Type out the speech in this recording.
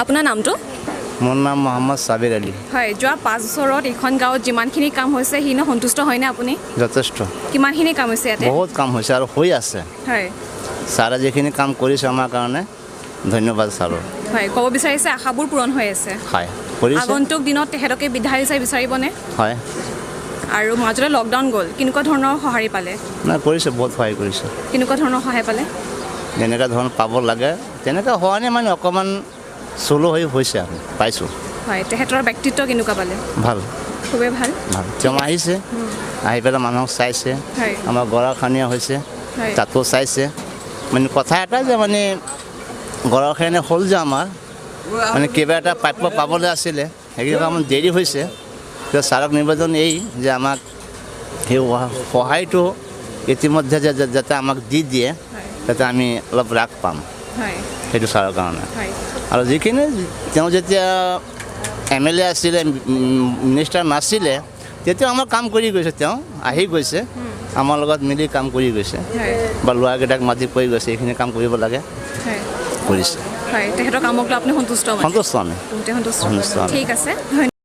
আপোনাৰ নামটো? মোৰ নাম মহম্মদ চাবিৰ আলী। হয়, যোৱা 5 বছৰত এইখন গাঁৱত যিমানখিনি কাম হৈছে, সেইখিনি সন্তুষ্ট হয়নে আপুনি? যথেষ্ট। কিমানখিনি কাম হৈছে ইয়াতে? বহুত কাম হৈছে আৰু হৈ আছে। ছাৰে যিখিনি কাম কৰিছে আমাৰ কাৰণে, ধন্যবাদ ছাৰৰ। হয়, ক'ব বিচাৰিছে আশাবোৰ পূৰণ হৈ আছে? হয়, কৰিছে। আগন্তুক দিনত তেখেতকে বিধায়ক হিচাপে বিচাৰিবনে? হয়। আৰু মাজতে লকডাউন গ'ল, কেনেকুৱা ধৰণৰ সঁহাৰি পালে? নাই, কৰিছে, বহুত সহায় কৰিছে। কেনেকুৱা ধৰণৰ সহায় পালে? যেনেকুৱা ধৰণৰ পাব লাগে তেনেকুৱা হোৱা নাই, মানে অকণমান চলো হৈ হৈছে আৰু পাইছোঁ। হয়, তেখেতৰ ব্যক্তিত্ব কেনেকুৱা পালে? ভাল। খুবেই ভাল। ভাল। তেওঁ আহিছে, আহি পেলাই মানুহক চাইছে। আমাৰ গৰাখহনীয়া হৈছে, তাতো চাইছে। মানে কথা এটা যে মানে গৰাখহনীয়া হ'ল যে আমাৰ মানে কিবা এটা প্ৰাপ্য পাবলৈ আছিলে, সেইখিনি অকণমান দেৰি হৈছে। তো ছাৰক নিবেদন এই যে আমাক সেই সহায়টো ইতিমধ্যে যাতে আমাক দি দিয়ে, যাতে আমি অলপ ৰাগ পাম, সেইটো ছাৰৰ কাৰণে। আৰু যিখিনি তেওঁ যেতিয়া এম এল এ আছিলে, মিনিষ্টাৰ নাছিলে, তেতিয়া আমাৰ কাম কৰি গৈছে। তেওঁ আহি গৈছে, আমাৰ লগত মিলি কাম কৰি গৈছে বা ল'ৰাকেইটাক মাতি কৰি গৈছে, এইখিনি কাম কৰিব লাগে, কৰিছে। হয়, তেখেতৰ কামক লৈ আপুনি সন্তুষ্ট মানে? সন্তুষ্ট আমি। বহুতে সন্তুষ্ট। সন্তুষ্ট আমি। ঠিক আছে, ধন্যবাদ।